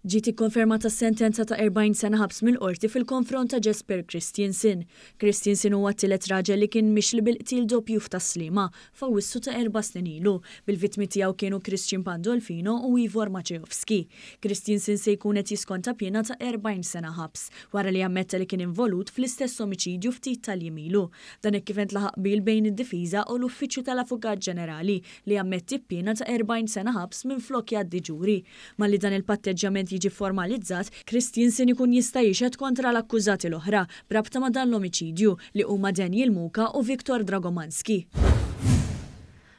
Ġiet ikkonfermata s-sentenza ta' 40 sena ħabs mill-Qorti fil-konfront ta' Jesper Kristiansen. Kristiansen huwa t-tielet raġel li kien mixli bil-qtil doppju f'Tas-Sliema f'Awwissu ta' erba' snin ilu, bil-vittmi tiegħu kienu Christian Pandolfino u Ivor Maciejowski. Kristiansen se jkun qed jiskonta piena ta' 40 sena ħabs wara li ammetta li kien involut fl-istess omiċidju ftit tal-jiem ilu. Dan hekk kif intlaħaq qbil bejn id-difiża u l-Uffiċċju tal-Avukat Ġenerali li jammetti b'piena ta' 40 sena ħabs minflok jgħaddi ġuri. Malli dan il-patteġġjament jiġi formalizzat, Kristiansen ikun jista' jixhed kontra l-akkużati l-oħra b'rabta ma' dan l-omiċidju, li huma Daniel Muka u Viktor Dragomanski.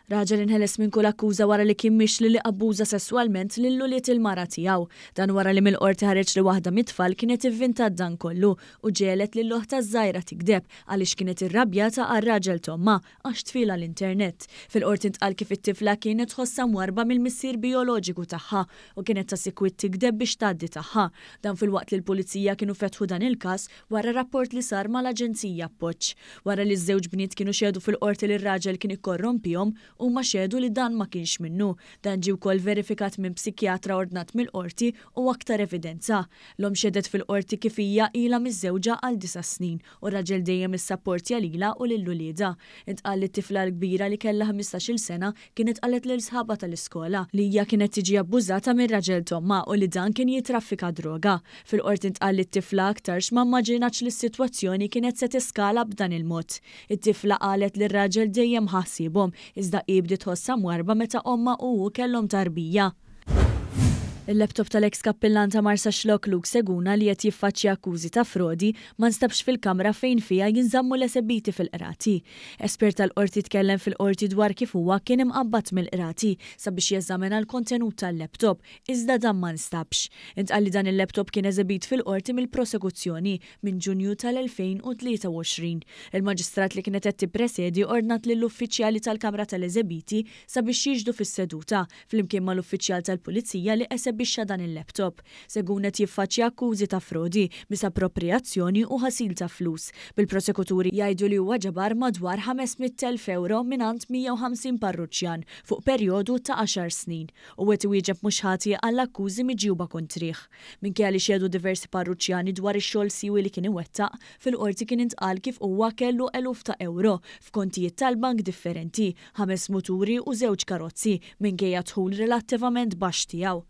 Raġel inħeles minn kull akkuża wara li kien mixli li abbuża sesswalment lil ulied il-mara tiegħu. Dan wara li mill-Qorti ħareġ li waħda mit-tfal kienet ivvintat dan kollu u ġegħlet lil oħtha ż-żgħira tigdeb għaliex kienet irrabjata għar-raġel t'ommha għax tfielha l-internet. Fil-Qorti ntqal kif it-tifla kienet tħossha mwarrba mill-missier bijoloġiku tagħha u kienet ta' sikwit tigdeb biex tgħaddi tagħha. Dan filwaqt li l-Pulizija kienu fetħu dan il-każ wara rapport li sar mal-Aġenzija Appoġġ. Wara li ż-żewġ bniet kienu xehdu fil-Qorti li r-raġel kien ikkorrompihom, huma xehdu li dan ma kienx minnu. Dan ġie wkoll verifikat minn psikjatra ordnat mill-Qorti u aktar evidenza. L-omm xehdet fil-Qorti kif hija ilha miżżewġa għal disa' snin u r-raġel dejjem issapportja lilha u lil uliedha. Intqal li t-tifla l-kbira li kellha 15-il sena kienet qalet lil sħabha tal-iskola li hija kienet tiġi abbużata mir-raġel t'ommha u li dan kien jittraffika d-droga. Fil-Qorti ntqal li t-tifla aktarx ma mmaġinatx li s-sitwazzjoni kienet se teskala b'dan il-mod. It-tifla qalet li r-raġel dejjem ħa ħsiebhom iżda hi bdiet tħossha mwarrba meta ommha u hu kellhom tarbija. Il-laptop tal-eks kappillan ta' Marsaxlokk Luke Seguna li qed jiffaċċja akkużi ta' frodi ma nstabx fil-kamra fejn fiha jinżammu l-esebiti fil-qrati. Espert tal-Qorti tkellem fil-Qorti dwar kif huwa kien imqabbad mill-qrati sabiex jeżamina l-kontenut tal-laptop iżda dan ma nstabx. Intqal li dan il-laptop kien eżebit fil-Qorti mill-prosekuzzjoni minn Ġunju tal-2023. Il-Maġistrat li kienet qed tippresedi ordnat lill-uffiċjali tal-Kamra tal-Eżebiti sabiex jixhdu fis-seduta, flimkien mal-uffiċjal tal-Pulizija li esebixxa dan il-laptop. Segun qed jiffaċċja akkużi ta' frodi, misapproprijazzjoni u ħasil ta' flus, bil-prosekuturi jgħidu li huwa ġabar madwar 500,000 ewro mingħand 150 parruċċjan fuq perjodu ta' għaxar snin u qed iwieġeb mhux ħati għall-akkużi miġjuba kontrih. Minkejja li xehdu diversi parruċċjani dwar ix-xogħol siewi li kien iwettaq, fil-Qorti kien intqal kif huwa kellu eluf ta' ewro f'kontijiet tal-bank differenti, ħames muturi u żewġ karozzi, minkejja d-dħul relattivament baxx tiegħu.